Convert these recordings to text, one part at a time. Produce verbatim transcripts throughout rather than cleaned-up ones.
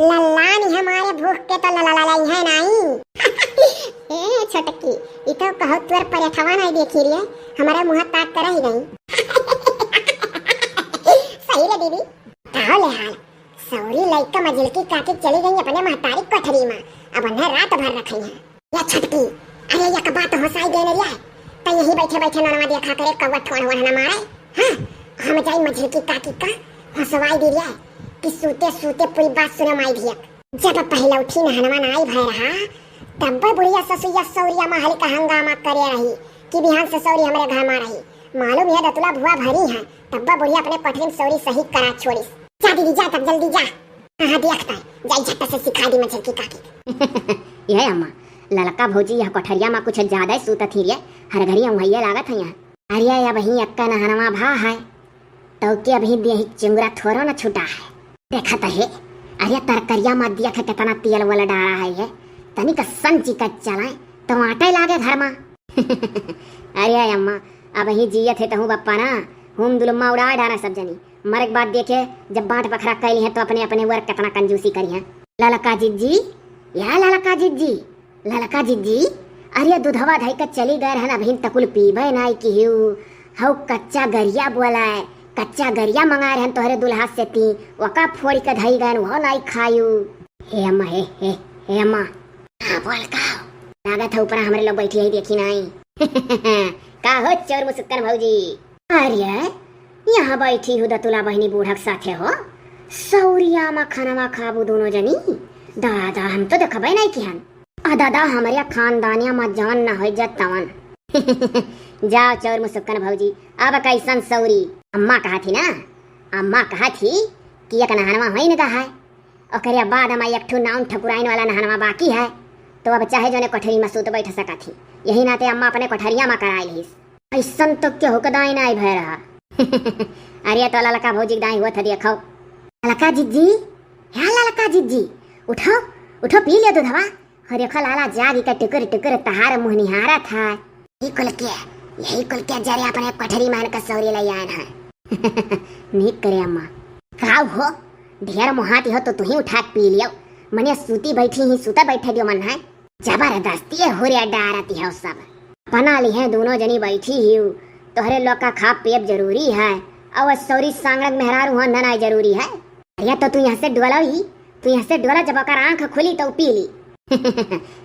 लल्लान हमारे भूख के तो लला ललाई है नाई। ए छोटकी, ई तो कहू तोर परेठवा नाई देखी रे, हमारे मुँह ताक कर ही गई। सही रे दीदी। का ले हाल, सौरी लइका मझिलकी काकी चली गई अपने महतारी कोठरी में, अब उन्हें रात भर रखई है। या छोटकी, अरे एक बात होसाई देने रिया, त यही बैठे बैठे ननवा देखा करे कौवा ठोड़ वोड़ न मारे। हाँ, हम जाई मझिलकी काकी का होसवाई दी रिया कि सूते सूते पूरी बात सुने माई भियक। जब पहले उठी नहनवा नाई भय रहा, तब बुढ़िया ससुइया सौरिया महल का हंगामा करे रही कि बिहान से सौरी हमरे घर में रही। मालूम है दतुला भुआ भरी है, तब बुढ़िया अपने कोठरी में सौरी सही करा छोड़िस। जा दीदी जा, तब जल्दी जा। हाँ, हाँ, देखता है, जाई झट से सिखा दी मझिलकी काकी। यह अम्मा, ललका भौजी यह कोठरिया में कुछ ज्यादा ही सूतत ही रे, हर घड़ी उहइये लागत है यहाँ। अरे अब ही अक्का नहनवा भा है, तो के अभी देही चिंगुरा थोरो न छुटा है। देखत है, अरे तरकरिया मा देखे केतना तेल वाला डारा है ये, तनिक संची का चलाए तो आटे लागे घर मा। अरे अम्मा, अबहीं जियत है तहूँ बप्पा ना, हूम दुलुम्मा उड़ा डारा सब जनी। मरे के बाद देखे, जब बाँट बखरा कइ लिहे तो अपने अपने वर केतना कंजूसी करिहे। ललका जिज्जी, या ललका जिज्जी, ललका जिज्जी, अरे दुधवा धइ के चली गए रहन, अबहिन तकुल पीबे नाई किहिउ। हउ कच्चा गरिया बोलाए, कच्चा गरिया मंगाए रहन तोहरे दुल्हा से ती, ओका फोड़ि के धइ गएन, उहो नाई खाइउ। हे अम्मा, हे, हे, हे अम्मा। हाँ, बोल का हो? लागत है ऊपरा हमरे लोग बैठी है, देखी नाई। का हो चोर मुसुक्कन भौजी? अरे, यहाँ बैठी हूँ दतुला बहिनी बूढ़क साथे हो। सौरिया मा खानवा खाबू दोनों जनी। दादा, हम तो देखबे नाई किहन। आ दादा, हमरे खानदानिया मा जवन ना होइ जा तवन। जाओ चोर मुसुक्कन भौजी, अब कैसन सौरी? अम्मा कहा थी ना, अम्मा कहा थी कि एक नहनवा होइन गा है, ओकरे बाद मा एक ठो नाउन ठकुराइन वाला नहनवा बाकी है, तो अब चाहे जोने कोठरी मा सूत बैठ सकत ही। यही नाते अम्मा अपने कोठरिया मा कराए लिहिस। ऐसन तो केहू के दाई नाई भय रहा। अरे तो ललका भौजी के दाई हुआ था, देखो। ललका जिज्जी, हे ललका जिज्जी, उठो, उठो, पी लियो दूधवा। हो देखो लाला जागी के टुकुर टुकुर तहार मुँह निहारत है। यही कुल के, यही कुल के जरे अपने कोठरी मा इनका सौरी ले आए हैं। नीक करे अम्मा। काऊ हो, ढेर मोहाती हो तो तुही उठा के पी लियो। मने सूती बैठी ही, सूता बैठे दियो मन है। जबरदस्ती हुरे डारती हो सब। पना लिहे दोनों जनी बैठी ही, तोहरे लोग का खाब पियब जरूरी है, और सौरी सांगड़क मेहरारू होन धनाई जरूरी है। अरे तो तू यहाँ से डोला ही, तू यहाँ से डोला, जब ओकर आँख खुली तो पी ली।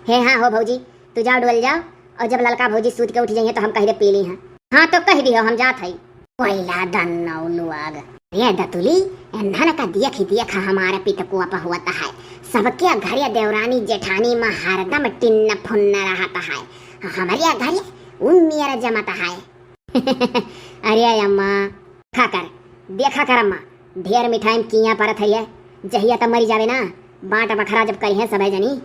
हे हाँ हो भौजी, तू जाओ डोल जाओ, और जब ललका भौजी सूत के उठ जाइए तो हम कह दे पी ली हैं। हाँ तो कह दियो हम जात हई। कोयला दन्नौ लुआग। रे दतुली, एन्हन का देख ही देख हमारे पितकुआ पहुवत है। सबके घरे देवरानी जेठानी मा हरदम टिन्न फुन्न रहत है, हमरे घरे उम्मियर जमत है। अरे अम्मा, खा कर, देखा कर अम्मा, ढेर मिठाई में किया परत है ये। जहिया तब मरी जावे ना, बाँट बखरा जब करिहे सबै जनी,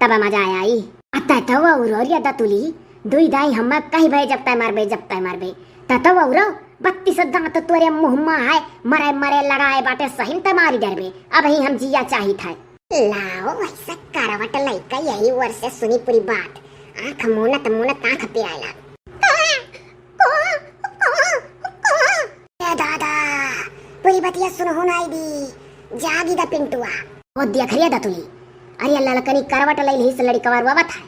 तब मजा आया आई। अत्ता तवा उरोरिया दतुली, दुई दाई हम्मा कही भए जब तय मरबे, जब तय मरबे। ततवा उरो, बत्तीस दाँत तोरे मुँह मा है, मरे मरे लगाए बाटे सहिन त मारी डरबे। अबही हम जिया चाहित है। लाओ, ऐसा करवट लइका यही ओर से सुनी पूरी बात। आँख मूनत मूनत आँख पिराए लाग। ए दादा, पूरी बतिया सुनहु नाई दी, जागी दा पिंटुआ। ओ देख रे दतुली, अरे ललकनी करवट लई लिहिस लड़िकवा रोवत है।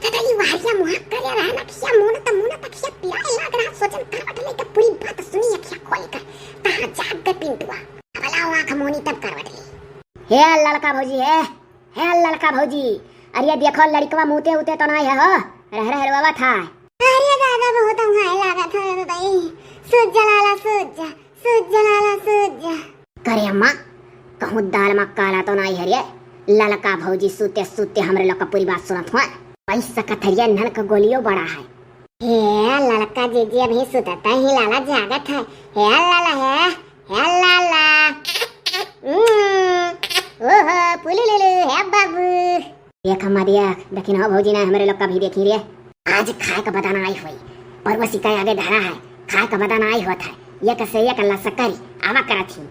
दतुली वारिया मुहा करे रहा ना, अखिया मूनत मूनत अखिया पिराए लाग रहा, सोचन करवट लई के पूरी बात सुनी अखिया खोल कर। तहाँ जाग गए पिंटुआ। अब लाओ आँख मूनी तब करवट ली। हे ललका भौजी, हे हे ललका भौजी, अरे देखो लड़िकवा मूते उते तो नाई है हो, रह रह रोवत है। अरे दादा, बहुत अंघाए लागत है रे दाई। सूत जा लाला, सूत जा, सूत जा लाला, सूत जा। करे अम्मा, कहूँ दाल मा काला तो नाई है रे? ललका भौजी सूते सूते हमरे लोग का पूरी बात सुनत हुआ। पै सकत है रे, नल का गोलियो बड़ा है। हे ललका जीजी अभी सुतता ही लाला जागत है। हे लाला, हे, हे लाला। हम्म, ओहो, पुलुलुलु, हे बाबू। देख अम्मा देख, देखिन हो भौजी ना हमरे लोग का भी देखी रे। आज खाए का बदाना आई हुई, पड़ोसी का आगे धरा है, खाए का बदाना आई होत है, एक से एक लसकरी आवा करत ही।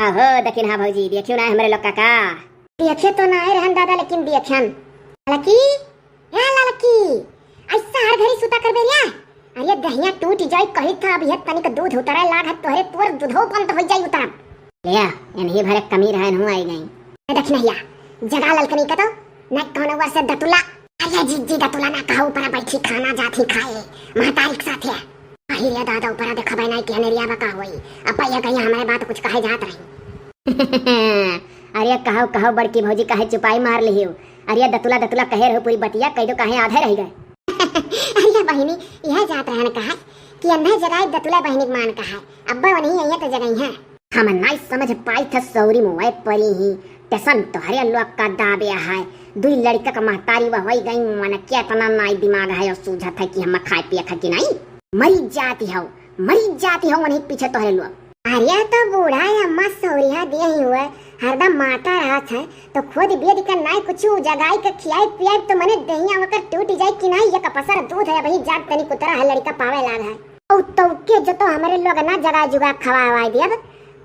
अहो, देखिन हा भौजी, देखियो ना हमरे लोग का का। देखे तो ना आए रहन दादा, लेकिन देखन। लकी, ए ललकी, ऐसा हर घड़ी सुता करबे रे? अरे दहिया टूट जाई कही था, अब ये तनिक दूध उतरे लाग है तोहरे, तोर दूधो बंद हो जाई उतरब। ले, इन्हीं भरे कमी रहन हूँ आई गई। ए देख नहिया, जगा ललकनी के तो, न कौनो वर से दतुला। अरे जीजी दतुला ना कहो, ऊपर बैठी खाना जात ही खाए, महतारी के साथे। अरे रे दादा, ऊपर देखबे नहीं कि अनेरिया बा का होई। अब ये कहीं हमारे बात कुछ कहे जात रही। अरे कहो, कहो बड़की भौजी, काहे चुपाई मार लिहियो? अरे दतुला, दतुला कहे रहो पूरी बतिया, कह दो काहे आधे रह गए। अरे बहिनी, यह जात रहन कहा कि अंधा जगाए दतुला बहिनी के मान कहा। अब्बा वही यही तो जगह है। हम नाई समझ पाई थे सौरी मुँह परी ही। टेसन तोहरे लोग का दाबे है। दुई लड़का का महतारी वह होई गई, मन के इतना नाई दिमाग है और सूझत है कि हम खाए पिए खा कि नहीं। मरी जाती हो, मरी जाती हो उन्हीं पीछे तोहरे लोग। अरे तो बूढ़ा अम्मा सौरिया दे ही हुए, हरदम माता रहत है, तो खुद बेद के नाई कुछ जगाई के खियाई पियाई तो मने दहिया वकर टूट जाए कि नहीं, ये कपसर दूध है, वही जात तनी कुतरा है, लड़का पावे लाग है। अउ तउके जो तो हमरे लोग ना जगा जुगा खवा हवाई दियब,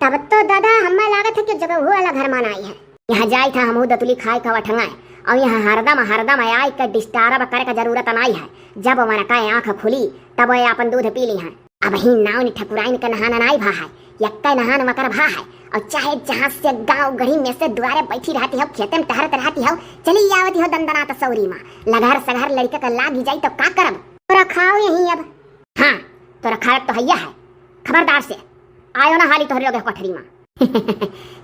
तब तो दादा हमें लागत है कि जगहू वाला घर मा नाई है। यहाँ जाई था हमहू दतुली खाए का वठंगाए, अउ यहाँ हरदम हरदम आई के disturb करे का जरूरत नाई है। जब वनका आँख खुली तब वे आपन दूध पी ली हैं। अबहीं नाउन ठकुराइन के नहाना नाई भा है, यक्के नहान वकर भा है। अउ चाहे जहाँ से गाँव गढ़ी में से दुआरे बैठी रहती हो, खेते में टहरत रहती हो, चली आवती हो दंदनात सौरी मा। लगहर सगहर लड़के का लागी जाई तो का करब? तो रखाओ यहीं अब। हाँ, तो रखायब तो हैया है, खबरदार से आयो ना हाली तोहरे लोग कोठरी मा।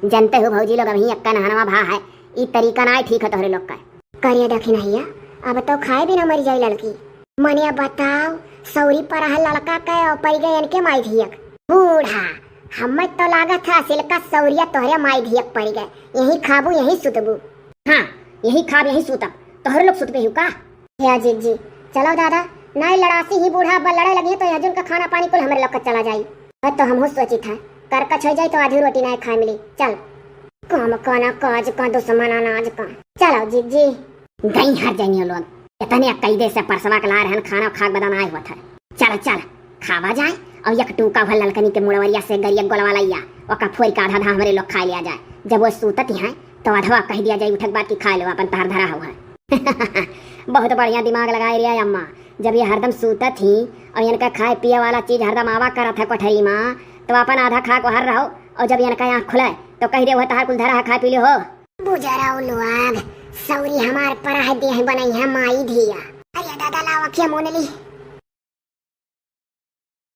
जनते हो भौजी लोग, अबहीं यक्का नहनवा भा है, ई तरीका नाई ठीक है तोहरे लोग का। करिया दखिनहिया, अब तो खाए बिना मरी जाई लड़की। मने अब बताओ, सौरी पर है लड़का के और पड़ गए इनके माई धियक। बूढ़ा, हमें तो लागत है सिलका सौरिया तोहरे माई धियक पड़ गए, यहीं खाबू यहीं सुतबू। हाँ, यहीं खाब यहीं सुतब, तोहरे लोग सुतबे हो का? हे अजीत जी, चलो दादा, नाई लड़ासी ही बूढ़ा अब लड़े लगी तो यजुन का खाना पानी कुल हमरे लोग का चला जाई। अब तो हमहू सोची था, कर कछ हो जाई तो आधी रोटी नाई खाए मिली। चल, काम का ना काज का दुश्मन अनाज का। चलो जीत जी। गई हर जनियो लोग, इतने कैदे से परसवा के ला रहन खाना खाक बदन आए हुआ था। चल चल, खावा जाए। और एक टूका भर ललकनी के मुड़वरिया से गरिया गोलवा लैया, ओका फोड़ के आधा आधा हमरे लोग खा लिया जाए। जब वो सूतत ही हैं तो अधवा कह दिया जाए उठक बात की खा लो अपन तहर धरा हुआ है। बहुत बढ़िया दिमाग लगाए रे अम्मा। जब ये हरदम सूतत ही और इनका खाए पिए वाला चीज हरदम आवा करत है कोठरी मा, तो अपन आधा खा को हर रहो। और जब इनका आँख खुले तो कह दे वह तहार कुल धरा है, खा पी लो हो। बुजराऊ लोग, सौरी हमार पर है देह बनई है माई धिया। अरे दादा लावा क्या मोनली।